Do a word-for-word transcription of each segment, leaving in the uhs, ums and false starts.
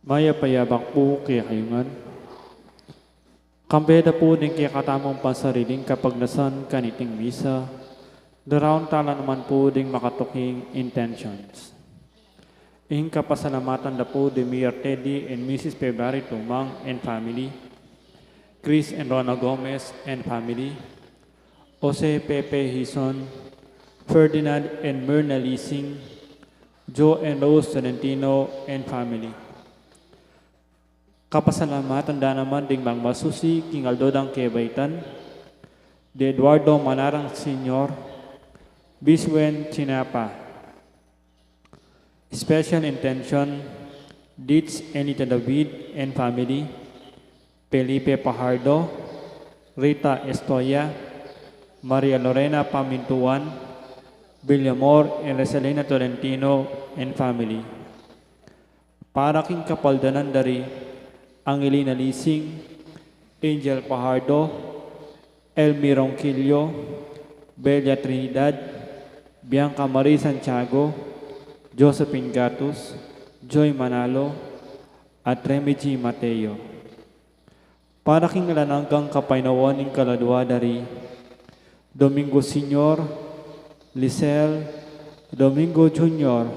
Mayap a abak pu kekayu ngan. Kambe da pu ding kekatamung pansariling kapagnasan kaniting misa, daraun tala naman pu ding makatuking intentions. Ing kapasalamatan da pu di Mayor Teddy and Missus February Tumang and family, Chris and Rona Gomez and family, Jose Pepe Hison, Ferdinand and Myrna Lising, Joe and Rose Tolentino and family. Kapasalamatan da naman ding magmasusi king aldo dang kebaitan, di Eduardo Manarang Senior, Biswen Chinapa. Special intention, Ditz Enita David and family, Felipe Pajardo, Rita Estoya, Maria Lorena Pamintuan, Villamor and Reselena Tolentino and family. Para king kapaldanan da ri Angelina Lising, Angel Pajardo, Elmi Ronquillo, Belia Trinidad, Bianca Marie Santiago, Josephine Gatus, Joy Manalo, at Remy G Mateo. Para king alang anggang kapaynawan ning kaladua da ri Domingo Senior, Lisel, Domingo Junior,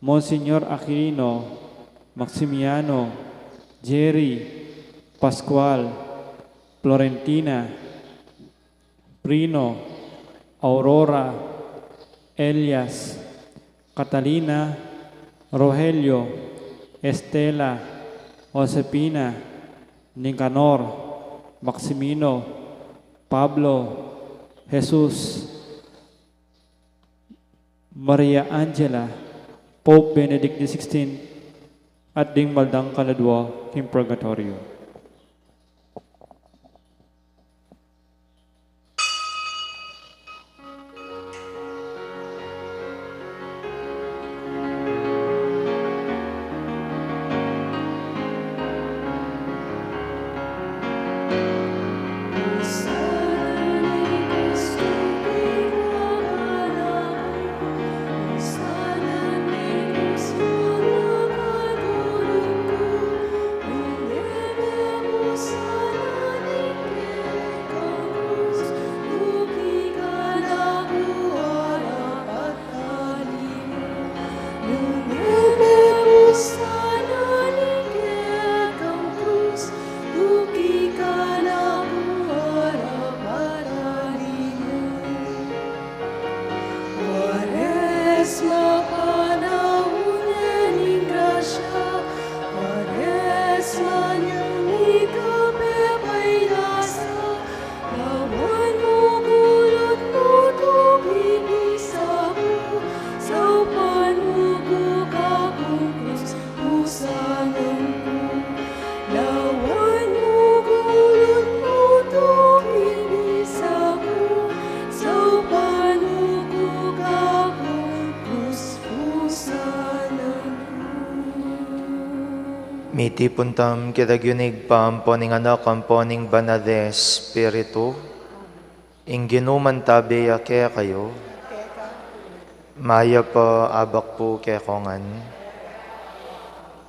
Monsignor Aquilino, Maximiano, Jerry, Pascual, Florentina, Prino, Aurora, Elias, Catalina, Rogelio, Estela, Josefina, Nicanor, Maximino, Pablo, Jesus, Maria Angela, Pope Benedict the sixteenth, at ding maldang kaladua king purgatorio. Kuaresma, panaun ning grasya, Kuaresma, nyung ika pepailasa, lawan mu king lugud mu king misa ku, saupan mu ku king krus, pusanan ku. Lawan mu king lugud mu king misa ku, saupan mu ku king krus, pusanan ku. Mitipun tamu king lagyu ning Ibpa, ampo ning Anak, ampo ning Banal a Espiritu. Ing Ginu mantabe ya kekayu. Mayap a abak pu kekongan.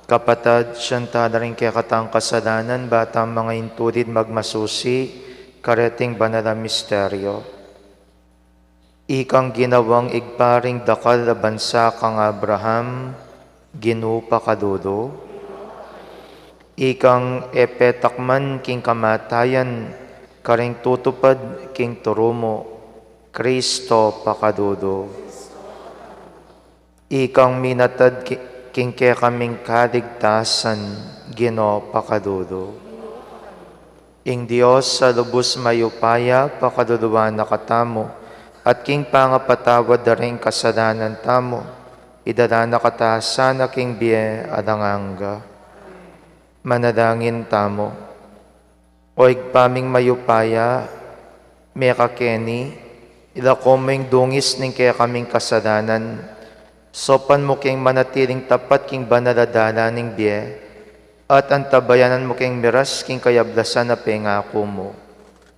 Kapatad, sisian tala ring kekatang kasalanan, ba tang manga intulid magmasusi kareting banal a misteryo. Ikang ginawang Ibpa ring dakal a bansa kang Abraham, Ginu, pakalulu. Ikang e petakman king kamatayan karing tutupad king turu mu, Kristo, pakalulu. Ikang minatad ki-, king kekaming kaligtasan, Ginu, pakalulu. Ing Dios a lubus mayupaya, pakaluluan na katamu, at king pangapatawad da ring kasalanan tamu, idala na kata sana king bie alang angga. Manalangin tamu. O Ibpa ming mayupaya, mekakeni, ilako mu ing dungis ning kekaming kasalanan, saupan mu keng manatiling tapat king banal a dalan ning bie, at antabayanan mu keng miras king kayablasan a pengaku mu.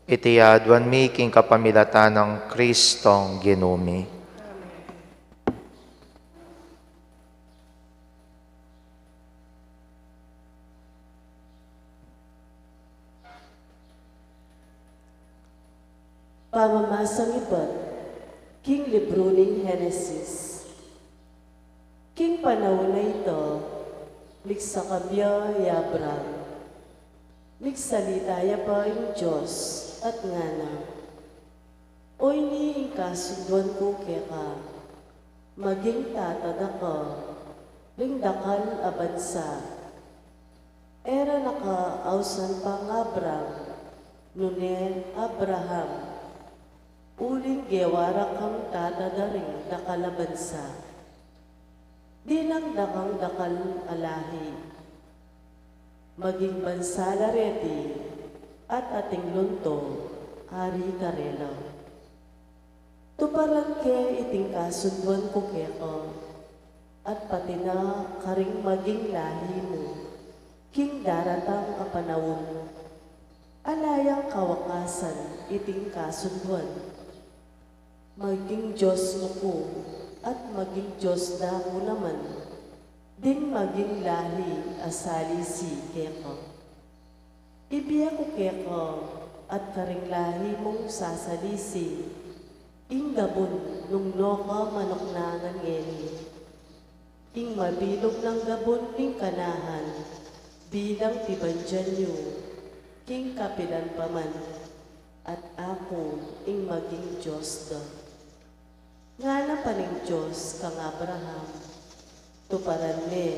Iti aduan mi king kapamilatan nang Kristong Ginu mi. Pamamasang ibat king libru ning Henesis. King panaun a ita, migsakab ya i Abram. Migsalita ya pa ing Dios at ngana, "O ini ing kasunduan ku keka, maging tatad ka ring dakal a bansa." E ra na ka ausan pang Abram, nune Abraham, uling gewa ra kang tatad da ring dakal a bansa. Dinang dakang dakal a lahi. Maging bansa la reti, at ating lunto ari karela. Tuparan ke iting kasunduan ku keka, at pati na karing maging lahi mu king daratang a panaun. Ala yang kawakasan iting kasunduan. Maging Dios mu ku, at maging Dios da ku naman ding maging lahi a salisi keka. Ibie ku keka at karing lahi mung sasalisi ing gabun nung noka manuknangan ngeni, ing mabilug nang gabun ning Kanaan, bilang pibandian yu king kapilan pa man, at aku ing maging Dios da. Ngana pa ning Dios kang Abraham, tuparan me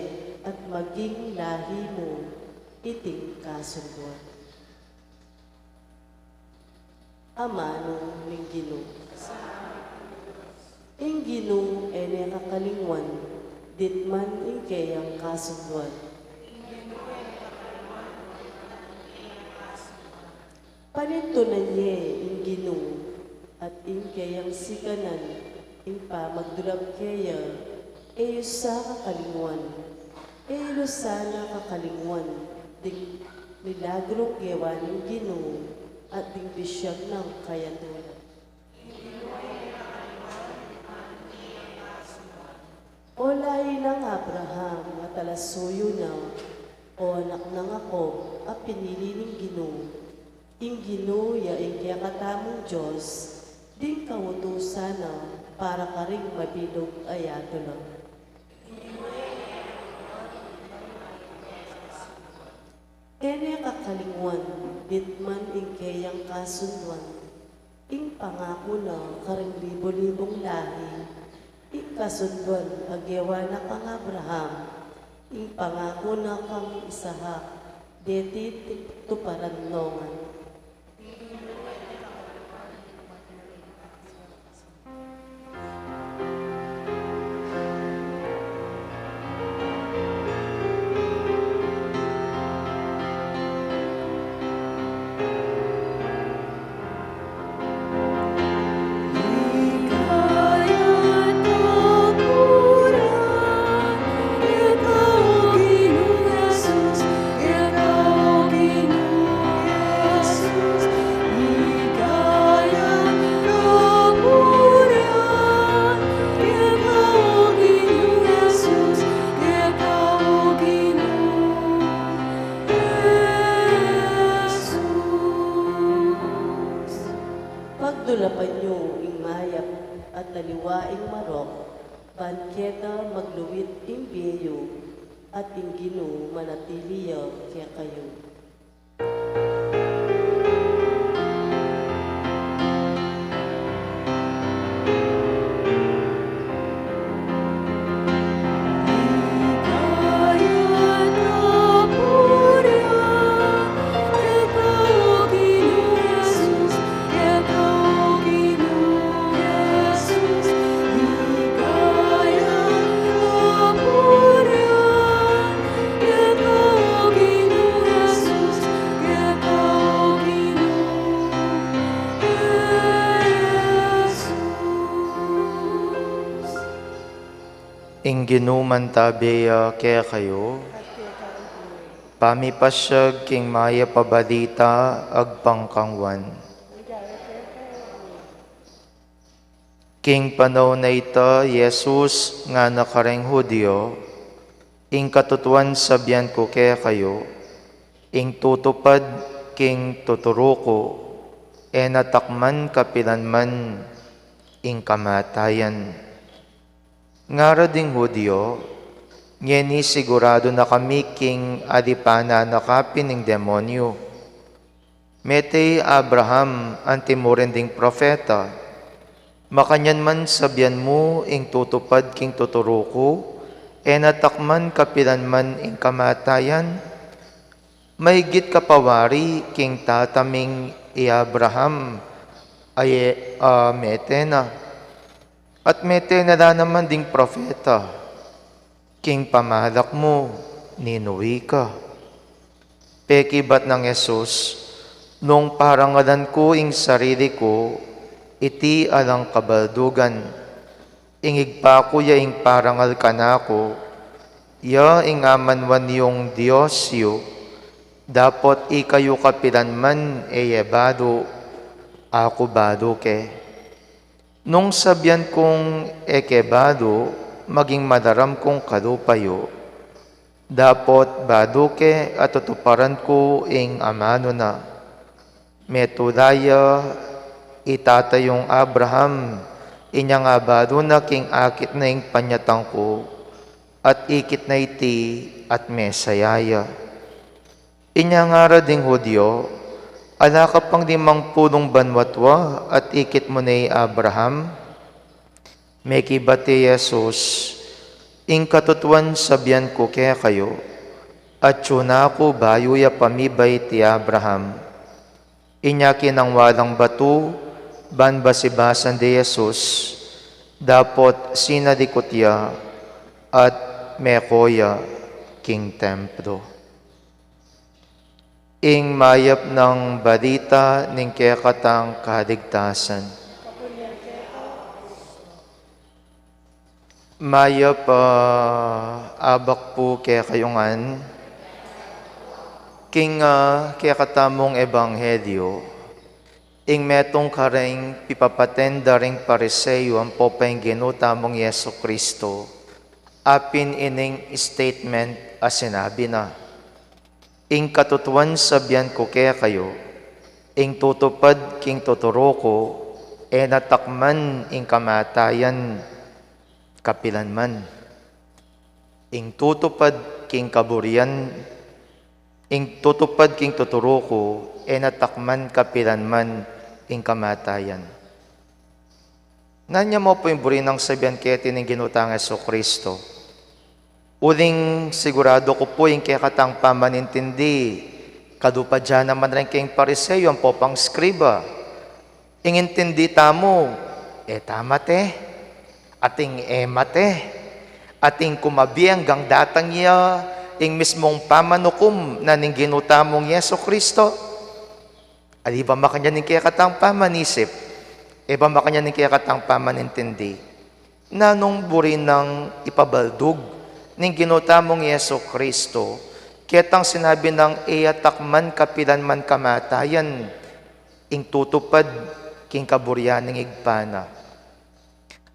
at maging lahi mu iting kasunduan. Amanu ning Ginu. Ing Ginu e ne kakalingwan ditman ing keyang kasunduan. Panintunan ye ing Ginu, at ing keyang sikanan, ing pamagdulap keya, e yu sa kakalingwan, e yu sa na kakalingwan ding milagrung gewa ning Ginu, at ding bisyag nang kayatula. O lahi nang Abraham a talasuyu na, o anak nang Jacob a pinili ning Ginu. Ing Ginu ya ing kekatamung Dios, ding kautusan na para karing mabilug a yatu na. E ne kakalingwan ditman ing keyang kasunduan, ing pangaku na karing libu-libung lahi, ing kasunduan a gewa na kang Abraham, ing pangaku na kang Isaac, deti tuparan no ngan. Pagdulapan yu ing mayap at aliwa ing marok, ban keta magluwit ing bie yu, at ing Ginu manatili ya kekayu. Ing Ginu mantabe ya kekayu. Pamipasyag king mayap a balita agpang kang Juan. King panaun a ita, Jesus ngana karing Judio, ing katutuan sabian ku kekayu, ing tutupad king tuturu ku, e na takman kapilan man ing kamatayan. Ngara ding Judio, ngeni sigurado na kami king alipanan na kapin ning demonyu. Mete i Abraham anti mu rin ding propeta. Makanyan man sabian mu ing tutupad king tuturu ku, e na takman kapilan man ing kamatayan. Maigit ka pa wari king tata ming i Abraham, a e, a mete na. At mete na la naman ding propeta. King pamalak mu, ninuwi ka. Pekibat nang Jesus, nung parangalan ku ing sarili ku, iti alang kabaldugan. Ing Ibpa ku ya ing parangal kanaku, ya ing amanwan yung Dios yu, dapot ikayu kapilan man e ye balu, aku balu ke. Nung sabian kung e ke balu, maging malaram kung kalupa yu, dapot balu ke at tutuparan ku ing amanu na. Metula ya i tata yung Abraham, inya nga balu na king akit na ing panyatang ku, at ikit na iti at mesaya ya. Inya ngara ding Judio, ala ka pang limang pulung banua at ikit mu na i Abraham? Mekibat i Jesus, ing katutuan sabian ku kekayu, atyu na ku bayu ya pamibait i Abraham. Inya kinangwa lang batu, ban basibasan de Jesus, dapot sinalikut ya, at meko ya king templo. Ing mayap nang balita ning kekatang kaligtasan. Mayap a abak pu kekayu ngan. King, ah, kekatamung ebanghelyo, ing metung karing pipapatenda ring Pariseo ampo pa ing Ginu tamung Jesu Cristo, apin ining statement a sinabi na. Ing katutuan sabian ku kekayu, ing tutupad king tuturu ku, e na takman ing kamatayan kapilan man. Ing tutupad king kaburian, ing tutupad king tuturu ku, e na takman kapilan man ing kamatayan. Nanu ya mu pu ing buri nang sabian keti ning Ginu tang Jesu Cristo? Uling sigurado ku pu ing kekatang pamanintindi, kalupa da naman reng keng Pariseo ampo pang eskriba. Ing intindi tamu, e ta mate, ating e mate, ating kumabie anggang datang ya ing mismung pamanukum na ning Ginu tamung Jesu Cristo. Ali ba makanyan ing kekatang pamanisip, e ba makanyan ing kekatang pamanintindi? Nanung buri nang ipabaldug ning Ginu tamung Jesu Cristo, ketang sinabi nang e ya takman kapilan man kamatayan, ing tutupad king kaburian ning Ibpa na.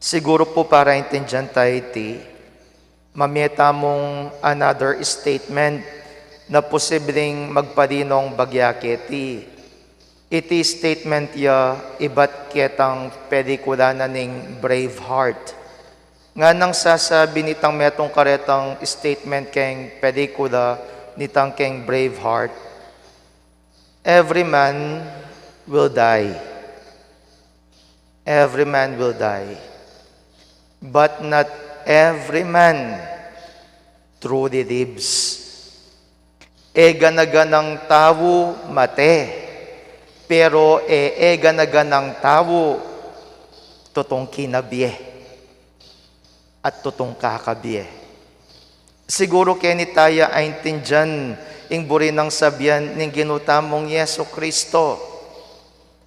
Siguru pu para intindian ta iti, mamie tamung another statement na posibling magpalinong bagya keti. Iti statement ya ibat ketang pelikula na ning Braveheart. Nganang sasabi nitang metung karetang statement keng pelikula nitang keng Braveheart, "Every man will die. Every man will die. But not every man truly lives." E gana-ganang tau mate, pero e, e gana-ganang tau tutung kinabie at tutung kakabie. Siguru keni taya aintindian ing buri nang sabian ning Ginu tamung Jesu Cristo.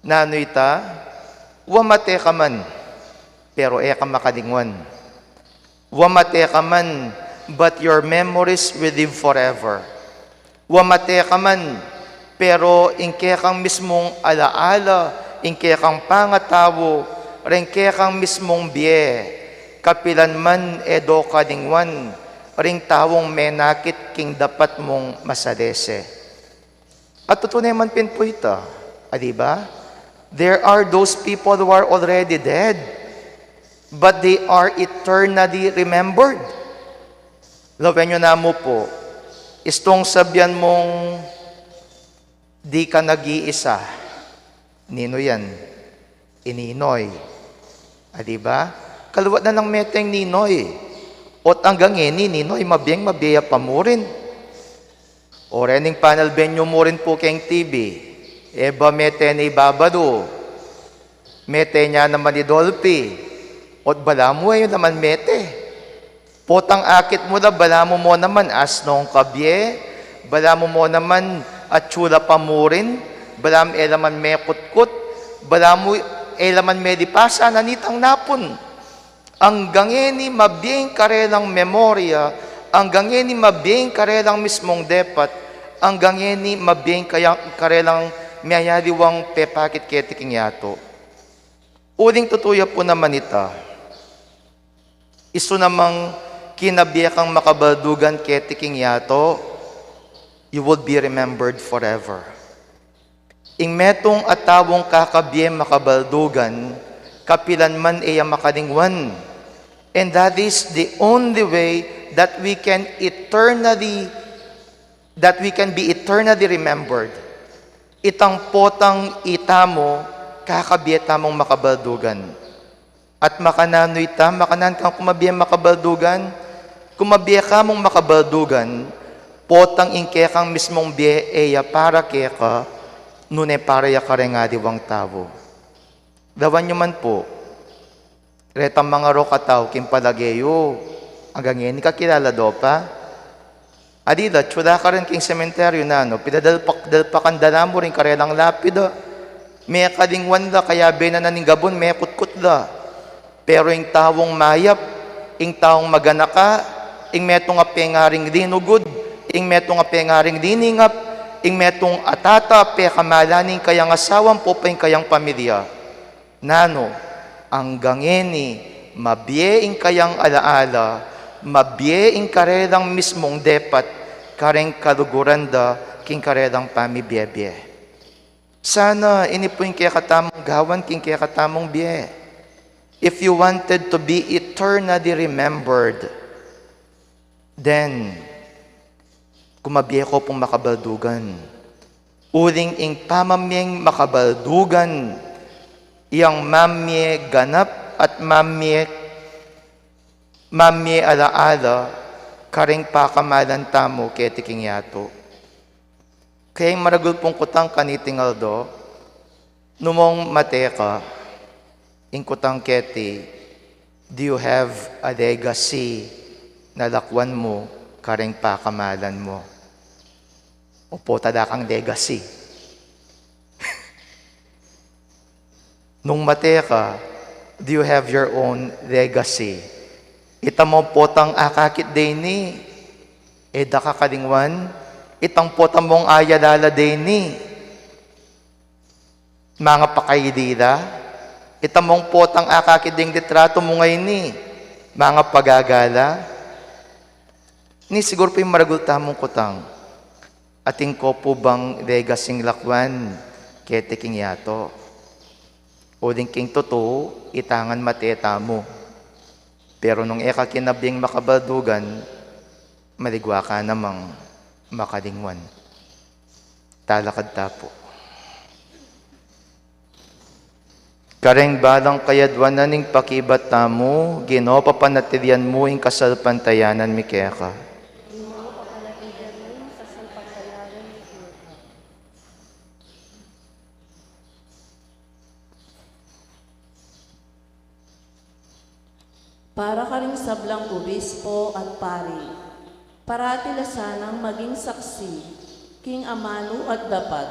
Nanu ita? Wa mate ka man, pero e ka makalingwan. Wa mate ka man, but your memories will live forever. Wa mate ka man, pero ing kekang mismung ala-ala, ing kekang pangatau, ring kekang mismung bie, kapilan man e do kalingwan ring taung menakit king dapat mung masalese. At tutu ne man pin pu ita, a di ba? There are those people who are already dead, but they are eternally remembered. Lawen yu namu pu, istung sabian mung di ka nag-iisa. Ninu yan? I Ninoy. A, di ba? Kaluat na nang mete ing Ninoy. Ot anggang ini, Ninoy, mabieng mabie ya pa mu rin. O rening panalben yu mu rin pu keng T V. E ba mete ne i Babalu? Mete ne naman i Dolphy? Ot balamu e naman mete. Potang akit mu la, balamu mu naman asnong kabie, balamu mu naman atsu la pa mu rin, balamu e la man mekutkut, balamu e la man melipasan na nitang napun. Anggang ini mabie ing karelang memoria, anggang ini mabie ing karelang mismung depat, anggang ini mabie ing kaya-, karelang miyayaliwang pepakit keti king yatu. Uling tutu ya pu naman ita. Isu namang kinabie kang makabaldugan keti king yatu, you will be remembered forever. Ing metung a taung kakabie makabaldugan, kapilan man e ya makalingwan. And that is the only way that we can eternally, that we can be eternally remembered. Itang potang itamu, kakabie tamung makabaldugan. At makananu ita, makananu kang kumabie makabaldugan? Kumabie ka mung makabaldugan, potang ing kekang mismung bie e ya para keka, nune para ya kareng aliwang tau. Lawan yu man pu, retang mangarok a tau king palage yu, anggang ini kakilala do pa? Adila, tsura ka rin king sementeryu, nanu, pidadalpak-dalpakan da la mu ring karelang lapida. Mekalingwan la, kayabe na na ning gabun, mekutkut la. Pero ing taung mayap, ing taung maganaka, ing metung a pengaring linugud, ing metung a pengaring liningap, ing metung a tata a pekamalan ing kayang asawa ampo pa ing kayang pamilya. Nanu, anggang ini, mabie ing kayang alaala, mabie ing karelang mismung depat, kareng kaluguran da king karelang pamibie-bie. Sana ini pu ing kekatamung gawan king kekatamung bie. If you wanted to be eternally remembered, then, kumabie ko pung makabaldugan. Uling ing pamamieng makabaldugan, yang mamie ganap at mamie, mamie alaala, kareng pakamalan tamu keti king yatu. Keng maragul pung kutang kaniting aldo, nu mung mate ka, ing kutang keti, do you have a legacy na lakwan mu kareng pakamalan mu? O pota da kang legacy? Nung mate ka, do you have your own legacy? Ita mu potang akakit deni, e da ka kalingwan, itang pota mung ayalala deni, mangapakaili la, ita mung potang akakit deng litratu mu ngeni, mangapagagala. Ini siguru pu ing maragul tamung kutang. Atin ko pu bang legacy ing lakwan keti king yatu? Uling king tutu, ita ngan mate tamu. Pero nung e ka kinabieng makabaldugan, maligwa ka namang makalingwan. Talakad ta pu. Kareng balang kayadwanan ning pakibat tamu, Ginu, papanatilian mu ing kasalpantayanan mi keka. Para karing sablang obispo at pari, parati la sanang maging saksi king amanu at dapat,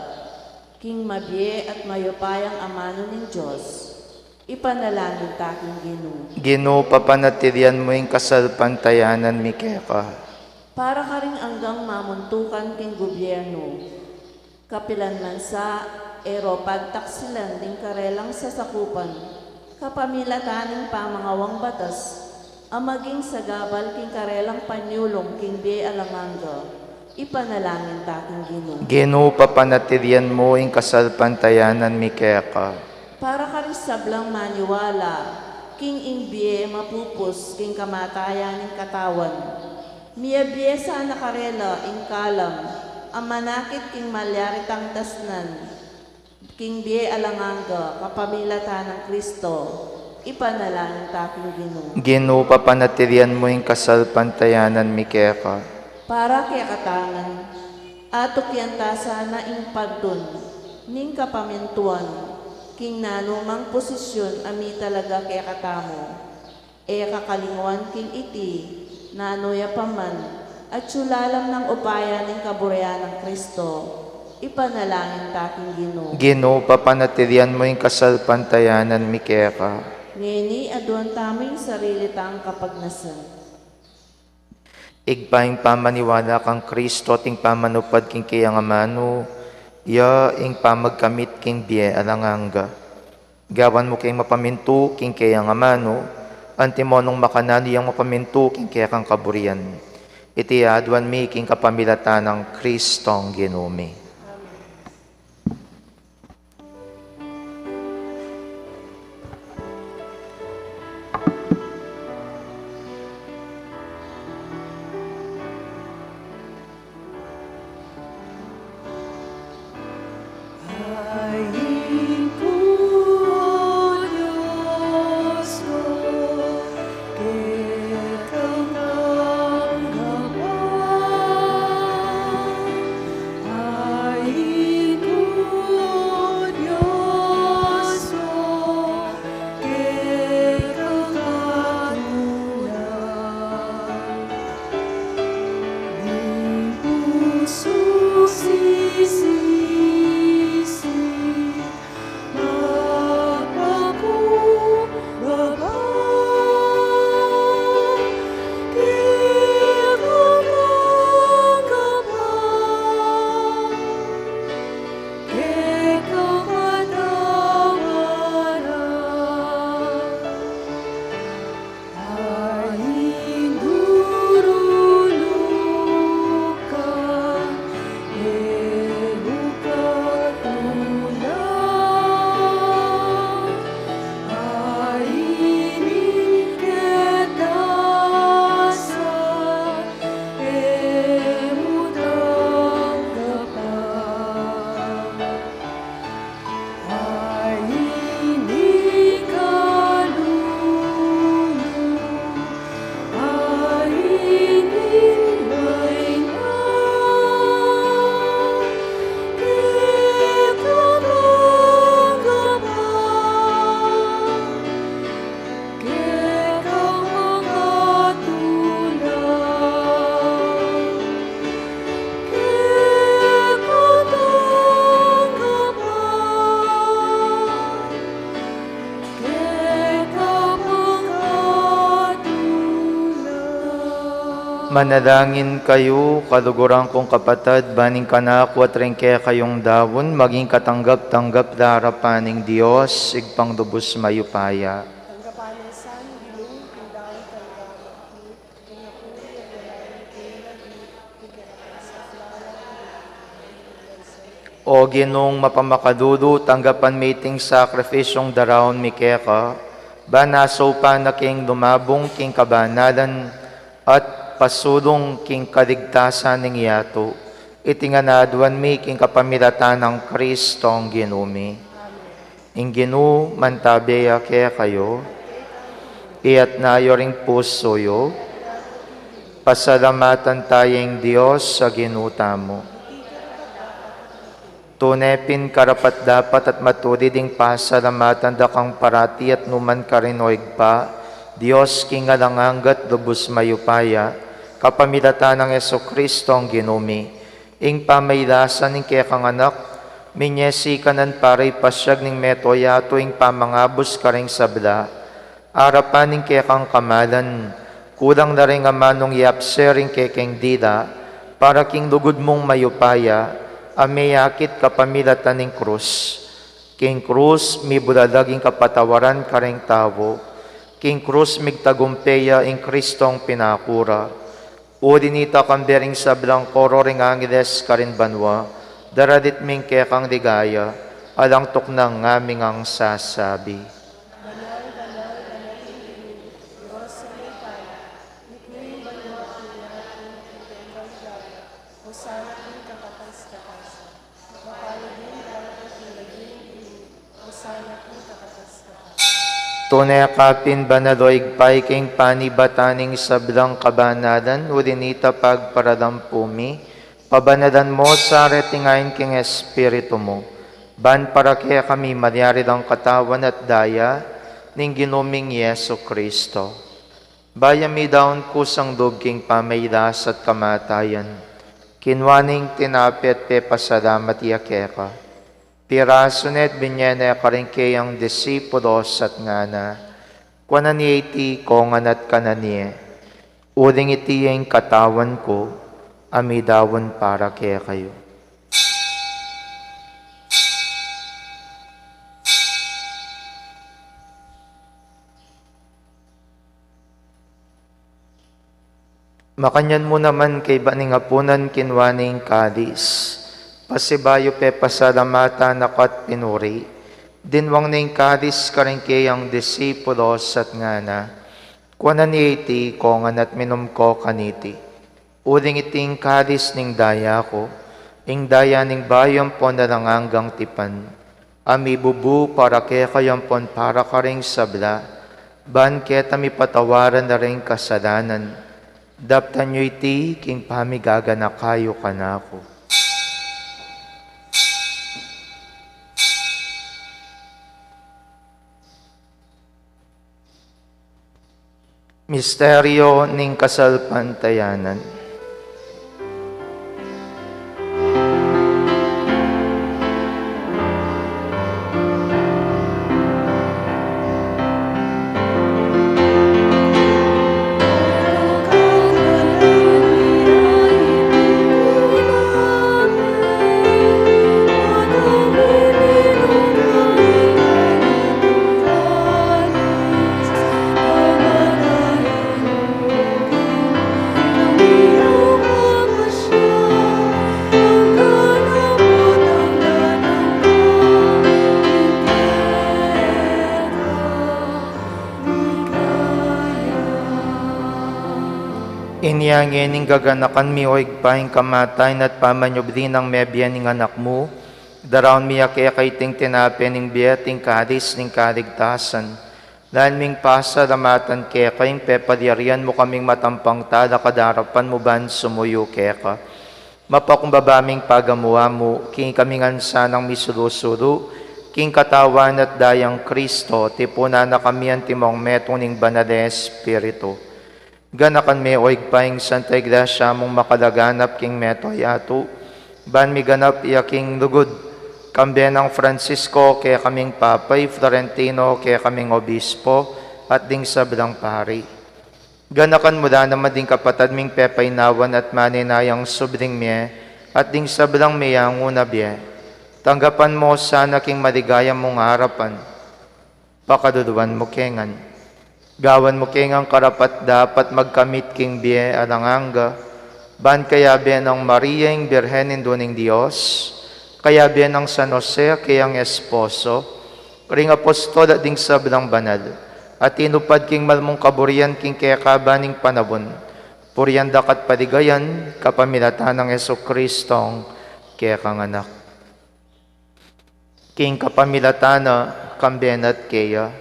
king mabie at mayupayang amanu ning Dios. Ipanalangin ta king Ginu. Ginu, papanatilian mu ing kasalpantayanan mi keka. Para karing anggang mamuntukan king gubyernu, kapilan man sa e ro pagtaksilan ding karelang sasakupan, kapamilatan ning pamangawang batas, a maging sagabal king karelang panyulung king bie alang angga, ipanalangin ta king Ginu. Ginu, papanatilian mu ing kasalpantayanan mi keka. Para karing sablang maniwala king ing bie mapupus king kamatayan ning katawan, miyabie sana karela ing kalam a manakit king malyari tang dasnan king bie alang angga kapamilatan nang Kristo. Ipanalangin ta king Ginu. Ginu, papanatilian mu ing kasalpantayanan mi keka. Para kekatang ngan, atukyan ta sana ing pagdun ning kapamintuan king nanumang posisyun a mitalaga kekatamu. E kakalingwan king iti, nanu ya pa man, atyu lalam nang upaya ning kaburian nang Kristo. Ipanalangin ta king Ginu. Ginu, papanatilian mu ing kasalpantayanan mi keka. Ngeni, aduan tamu ing sarili tang kapagnasan. Ibpa, ing pamaniwala kang Kristo at ing pamanupad king keyang amanu, ya ing pamagkamit king bie alang angga. Gawan mu keng mapamintu king keyang amanu, antimo nung makananu yang mapamintu king kekang kaburian. Iti aduan mi king kapamilatan nang Kristong Ginu mi. Manalangin kayu, kaluguran kung kapatad, ban ing kanaku at ring kekayung daun maging katanggap-tanggap la arapan ning Dios, Ibpang lubus mayupaya. Tanggapan na sa Ginu ing daun, tanggapan O Ginung mapamakalulu, tanggapan mi iting sakripisyung daraun mi keka, ban asaupan na keng lumabung king kabanalan at pasulung king kaligtasan ning yatu. Iti ngan aduan mi king kapamilatan nang Kristong Ginu mi. Ing Ginu mantabe ya kekayu. Iyatas yu ring pusu yu. Pasalamatan taya ing Dios a Ginu tamu. Tune pin karapat-dapat at matulid ing pasalamatan da kang parati at nukarin man, O Ibpa, Dios king alang angga at lubus mayupaya, kapamilatan nang Jesucristo a Ginu mi. Ing pamailasan ning kekang Anak, minyesi kanan para ipasyag ning mabilug a yatu ing pamangabus karing sabla. Arapan ning kekang kamalan, kulang la ring amanung yapse ring kekeng dila, para king lugud mung mayupaya, a miyakit kapamilatan ning krus. King krus, mibulalag ing kapatawaran karing tau. King krus, migtagumpe ya ing Kristong pinaku ra. Uli nita, kambe ring sablang koro ring angeles karin banua, daralit mi ing kekang ligaya, Alang tuknang ngaming sasabi. Tune ka pin banal, O Ibpa, king panibatan ning sablang kabanalan, uli na nita pagparalampu mi, pabanalan mu sa reting ain king Espiritu mu, ban para kekami malyari lang katawan at daya ning Ginu ming Jesucristo. Bayu mi daun kusang lub king pamailas at kamatayan, kinua ne ing tinape at pepasalamat ya keka. Pirasu ne at binye ne karing keyang disipulos at ngana, kuanan ye iti, kongan at kanan ye, uling iti ing katawan ku, a midaun para kekayu. Makanyan mu naman kaybat ning apunan, kinua ne ing kalis, pasibayu pepasalamatan na ka at pinuri, dinwang ne ing kalis karing keyang disipulos at ngana, kuanan ye iti, kongan at minum ko kaniti, uling iti ing kalis ning daya ku, ing daya ning bayu ampon alang anggang tipan, a mibubu para kekayu ampon para karing sabla, ban keta mipatawaran la ring kasalanan. Daptan yu iti king pamigaganaka yu kanaku. Misteryo ning kasalpantayanan. Inya ngening gaganakan mi, O Ibpa, ing kamatayan at pamanyubli nang mebie ning Anak mu, daraun mi keka iting tinape ning bie at ing kalis ning kaligtasan. Lalu ming pasalamatan keka ing pepalyarian mu kaming matampang talakad king arapan mu ban sumuyu keka. Mapakumbaba ming pagamu-amu king kami ngan sanang misulu-sulu king katawan at dayang Kristo, tipunan na kami antimong metung ning Banal a Espiritu. Ganakan me, O Ibpa, ing Santa Iglesia mung makalaganap king mabilug a yatu, ban miganap ya king lugud, kambe nang Francisco kekaming Papa, i Florentino kekaming Obispo, at ding sablang pari. Ganakan mu la naman ding kapatad ming pepaynawan at manenayang subling mie, at ding sablang meyangu na bie. Tanggapan mu sana king maligaya mung arapan. Pakaluluan mu ke ngan. Gawan mu ke ngan karapat-dapat magkamit king bie alang angga, ban kayabe nang Maria ing Birhen Indu ning Dios, kayabe nang San Jose a keyang esposo, ring apostol at ding sablang banal a tinupad king mal mung kaburian king kekaban ning panaun, purian da ka at paligayan kapamilatan nang Jesucristong kekang Anak. King kapamilatan na, kambe na at keya,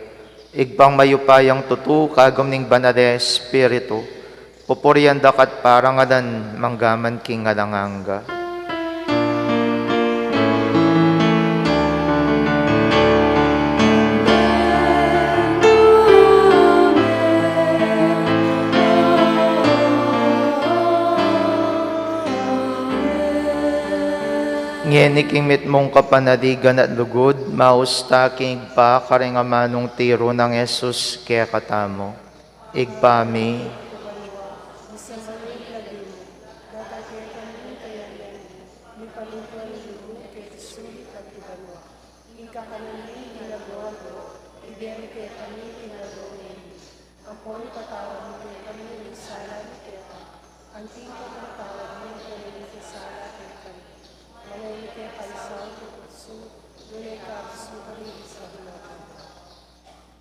Ibpang mayupayang tutu, kagum ning Banal a Espiritu, pupurian da ka at parangalan manggaman king alang angga. Ngeni king mitmung kapanaligan at lugud, maus ta king Ibpa karing amanung tiru nang Jesus kekatamu. Ibpa mi,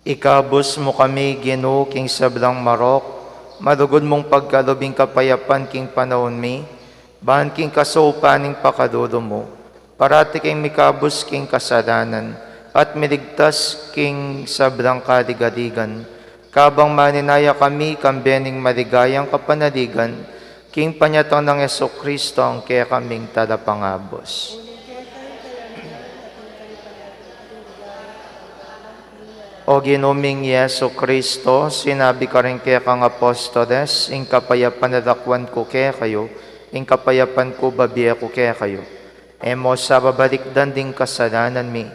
Ikabus mu kami, Ginu, king sablang marok, malugud mung pagkalub ing kapayapan king panaun mi, ban king kasaupan ning pakalulu mu, parati kaming mikabus king kasalanan, at miligtas king sablang kaligaligan, kabang maninaya kami kambe ning maligayang kapanaligan, king panyatang nang Jesucristo a kekaming Talapangabus. O Ginu ming Jesucristo, sinabi mu karing kekang apostoles, ing kapayapan lakwan ku kekayu, ing kapayapan ku bibie ku kekayu. E mu sa babalikdan ding kasalanan mi,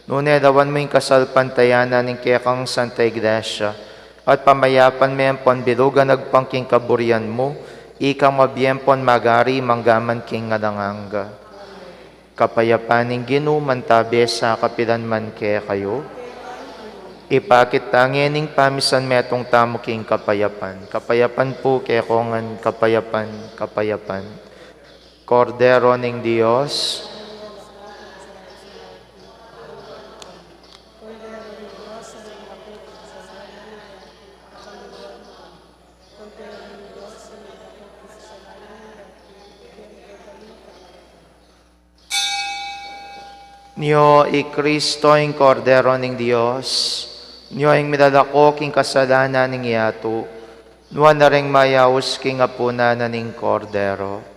nune lawan mu ing kasalpantayanan ning kekang Santa Iglesia, at pamayapan me ampon bilugan agpang king kaburian mu, ikang mabie ampon magari mangga man king alang angga. Kapayapan ning Ginu mantabe sa kapilan man kekayu. Ipakit ta ngening pamisan metung tamu king kapayapan. Kapayapan pu kekongan, kapayapan, kapayapan. Kordero ning Dios. Nyo i Kristo, ing Kordero ning Dios, nyo ing milalako king kasalanan ning yatu, nuan na ring mayaus king apunan na ning Kordero.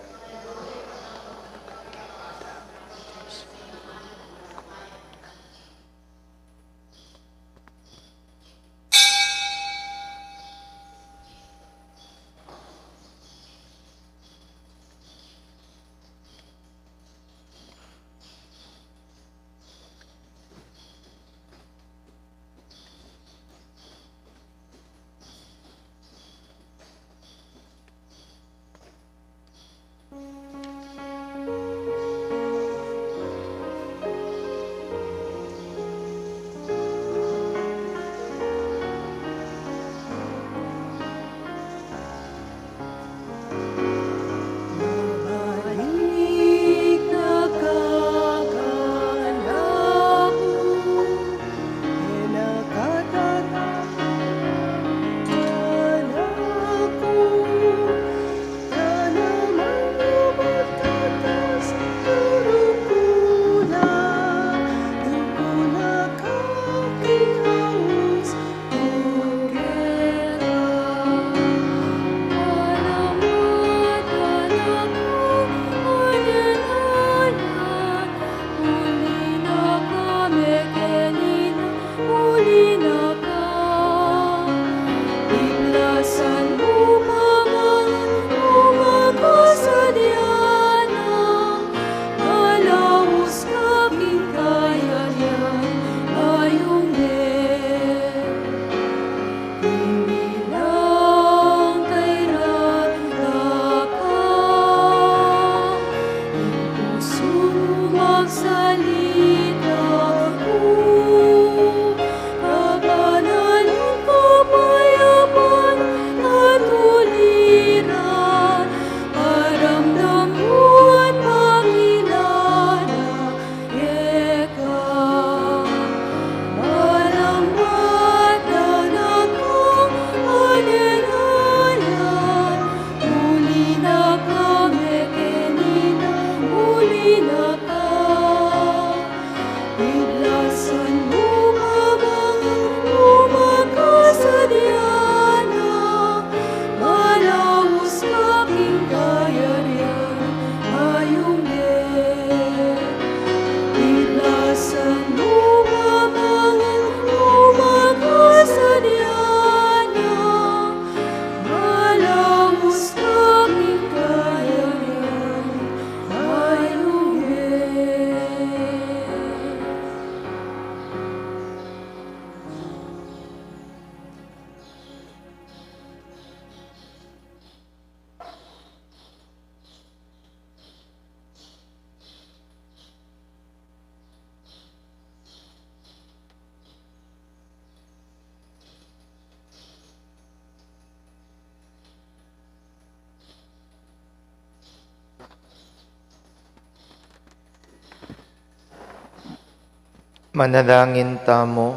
Manalangin tamu.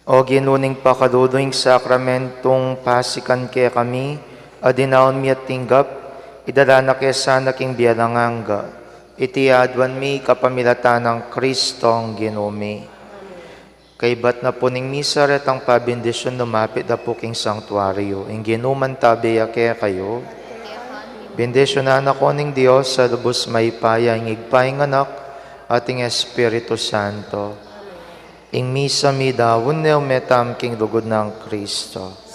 O Ginu, ning pakalulu ing sakramentung pasikan kekami, a dinaun mi at tinggap, idala na ke sana king bie alang angga. Iti aduan mi kapamilatan nang Kristong Ginu mi. Kaibat na pu ning misa, retang pabendisyun lumapit da pu king sanktuaryu. Ing Ginu mantabe ya kekayu. Bendisyunan na kayu ning Dios a lubus mayupaya, ing Ibpa, ing Anak, at ing Espiritu Santo. Ing misa midaun ne, ume tamu king lugud nang Kristo.